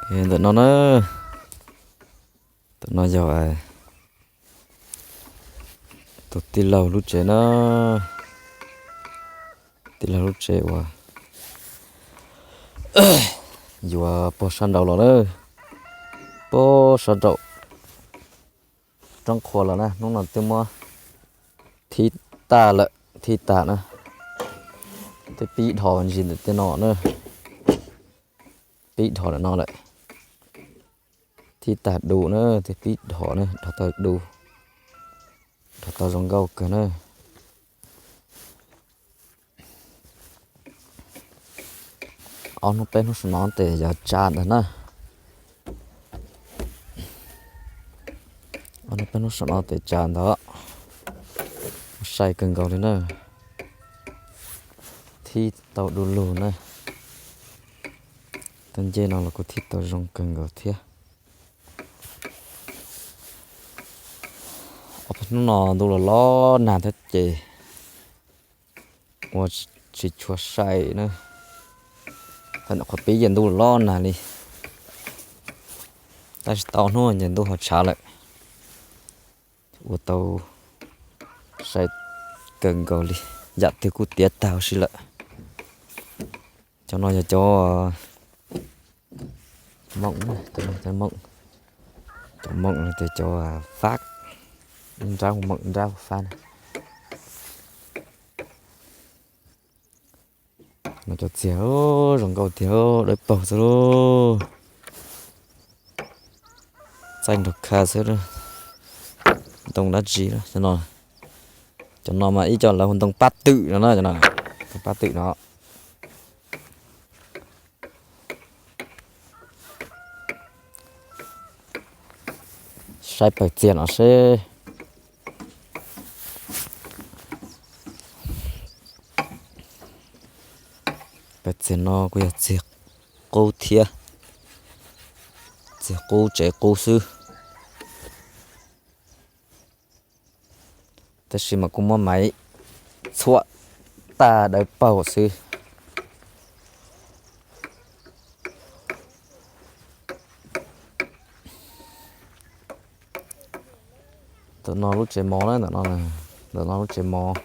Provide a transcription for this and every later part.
Ntawm no na, ntawm no yog tus tij laug lub tsev na, tij laug lub tsev uas yuav pog sab nraud los na, pog sab nraum roob qhua los na, hnub no twb muab thib tag lawm, thib tag na, twb pib dhos ntsis ntawm tej no na, pib dhos ntawm no lawm, thib tag du na, twb pib dhos na, dhos tau du, dhos tau zoo nkauj kawg na. Ob hnub peb hnub saum no tes yog tsa ntawd na. Ob hnub peb hnub saum no tes tsa ntawd, sai kawg nkaus li na. Thib tau du lug na. Tej ncej no los kuj thib tau zoo kawg nkaus thiab. Ob peb hnub no ntuj los los nag thiab ces ua tsis tshua sai na. Thaum nyuam qhuav pib ces ntuj los los nag li, tab sis tau hnub ces ntuj ho tshav lawm, ua tau sai kawg nkaus li, yam twg kuj tiav tag huv si lawm. Cov no yog cov moom, cov moom, cov moom no tias cov fab, nrab moom nrab fab na. No cov txiag zoo nkauj tiag, dawb paug xwb lauj. Txaij nrog kha xwb, ntoo dab tsi no. Cov no mas ib co lawv hu ntoo pab twm no na, ntoo pab twm no. Saib pawg txiag no seb. Pawg txiag no kuj yog txiag qub thiab, txiag qub tsev qub xwb. Tab sis mas kuj muab maiv txhuam tag dawb paug xwb. Ntawm no lub tsev mov na, ntawm no lub tsev mov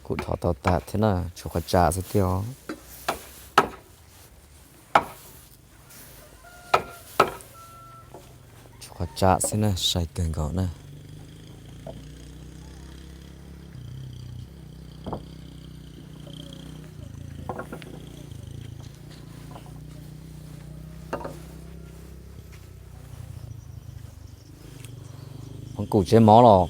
kuj dhos tau tas thiab na, tshuav qhov tsam xwb tiag os. Tshuav qhov tsam xwb na, sai kawg nkaus na. Phoov kum tsev mov los?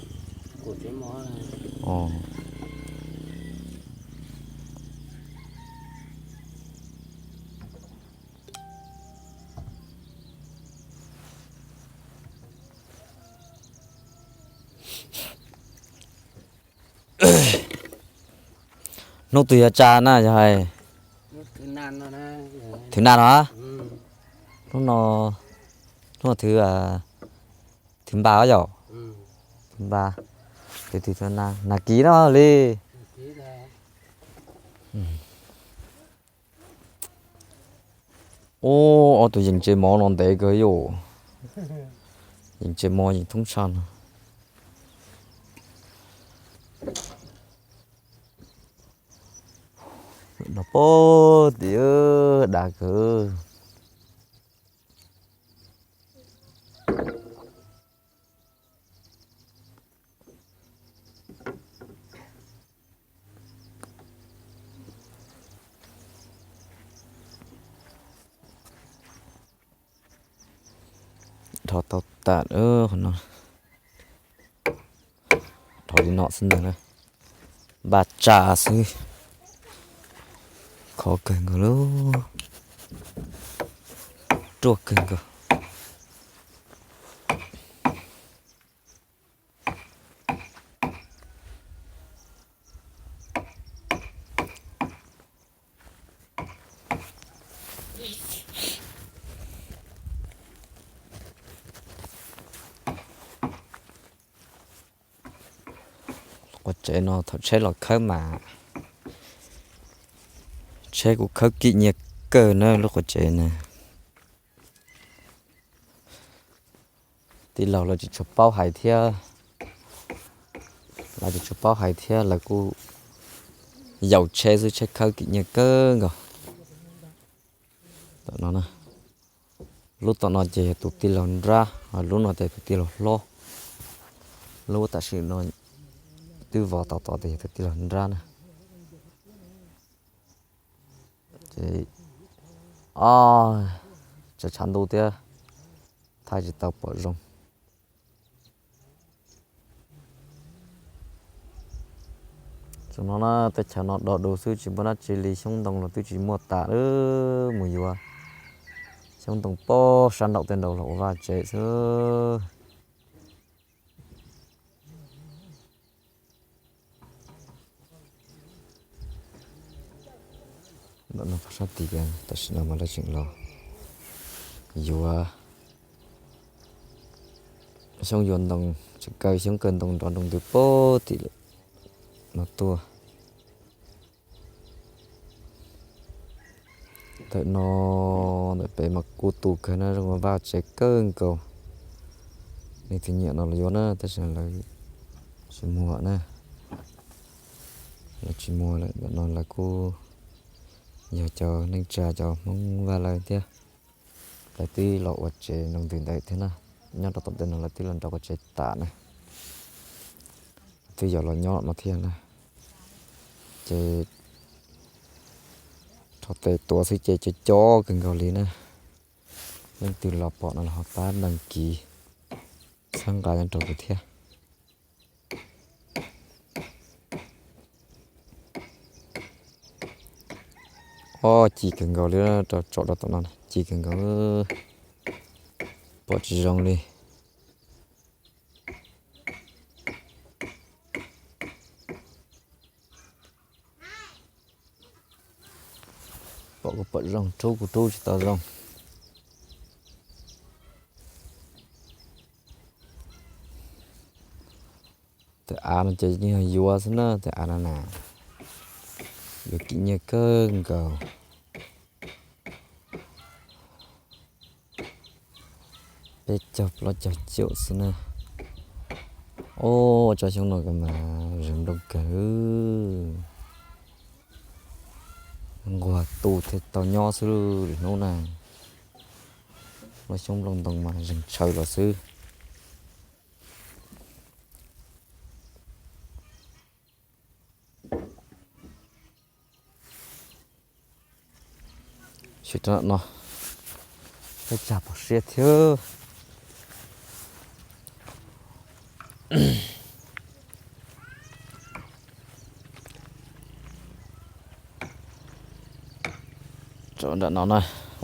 Hnub twg yuav tsa na yog hais? Thwv nag no. Hnub no, hnub no thwv, thwv npa yom? Thwv npa, thwv twg, thwv nag kis no li. Ub, ob tug yees tsev mov no ntev kawg yom. Yees tsev mov yees thoob tshaj no. No pog tim dav kawg. Dhos tau tas, qhov no dhos li no xwb ntag na. Npaj tsa xwb. Khov kawg nkaus li, ruaj kawg nkaus. Quav tsev no thaum tsheb los khawb mas tsheb kuj khawb kim nyiaj kawg na lub quav tsev na. Tij laug lawv tsis tshua paub hais thiab, lawv tsis tshua paub hais thiab lawv kuj yaum tsheb xwb, tsheb khawb kim nyiaj kawg nkaus. Tom no, lub tom no ces yog tus tij laug nrab, lub no ces tus tij laug hlob, lub tam sim no twb vov tau tod ces yog tus tij laug nrab na. Ces, o, tshav tshav ntuj thiab, thaij tsis tau pom zoo. Tam no na, teb chaws no do du xwb tsis muaj dab tsi li, xyoob ntoo los twb tsis muaj tas, mus yuav xyoob ntoo pob sab nraum tej nraud los ua vaj tsev xwb. Ntawm no sab tid tam sim no mas lawv tseem los yuav xyoob yuav ntoo, tseem kaw xyoob kaw ntoo nrov nroo ntws pem tim lawm no tuaj. Ntawm no, ntawm pem mas kuj tu kawg na, zoo vaj tsev kawg nkaus. Leej twg nyiam no los yuav na, tab sis lawv tsis muag na, lawv tsis muag lawm. Ntawm no lawv kuj yog cov neej tsa cov Hmoob Vaj lawv thiab, lawv twb los ua tsev nroo ntws ntawd thiab na. Nyob rau tom ntej no lawv twb los nrog ua tsev tas na, twb yog los nyob no thiab na. Ces rho tes tuav xwb ces cov cov kawg nkaus li na. Leej twg los pom no los ho pab đăng ký, txhawb nqa nyob rau kuv thiab. O, ci kawg nkaus li, rau tsom rau tom no ci kawg nkaus, pom tsis zoo li. Pom kuj pom zoo, rub kuj rub tsis tau zoo. Tus av no ces yeej yog yuav xwb na, tus av no na, yuav kim nyiaj kawg nkaus. Peb caug plaub caug caum xwb na. Ub, tsob xyoob no mas zeeg nplooj kawg. Nquag tu thiaj tau nyob xwb lwm hnub na. Lub xyoob nplooj ntoo mas zeeg tshaw los xwb. Sawv daws no, peb tsag pom siab thiab. Nram no na,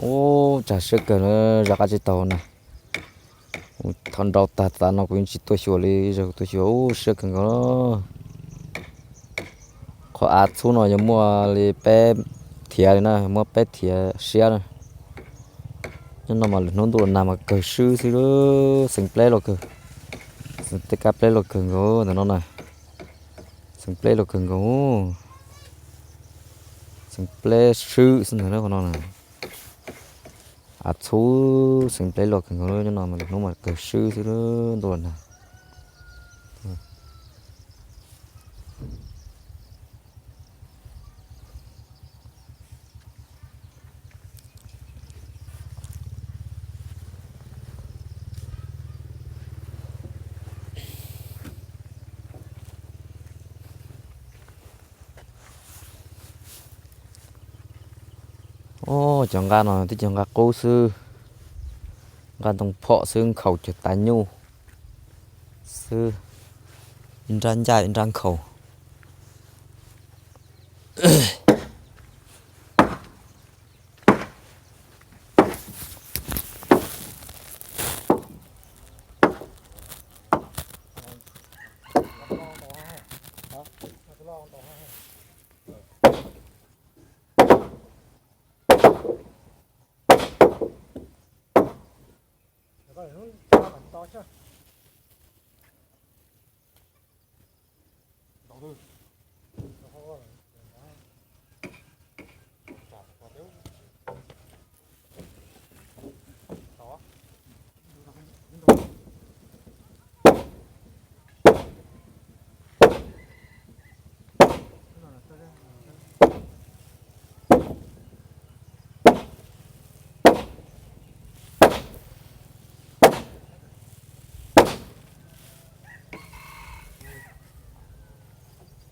ub, tsag siab kawg na, zov qab tsib taug na. Thaum nrau tag tas no kuv yeej tsis tuaj xyuas li, kuv tuaj xyuas ub siab kawg nkaus. Qhov av txhub no yog muaj li peb thiav li na, muaj peb thiav siab na. Nyob no mas lwm hnub ntuj los nag mas kawg swb xwb, xeev pleb los kawg, xeev tej kab pleb los kawg nkaus ntawm no na. Xeev pleb los kawg nkaus, xeev pleb swb xwb ntag na qhov no na. Av txhub xeev pleb los kawg nkaus, nyob no mas lwm hnub mas kawg swb xwb ntuj los nag. Ub, cov nqaj no twb cov nqaj qub xwb, nqaj ntoo phom xwb, nkhaus cov tav nyuj xwb, ib nrab ncaj ib nrab nkhaus.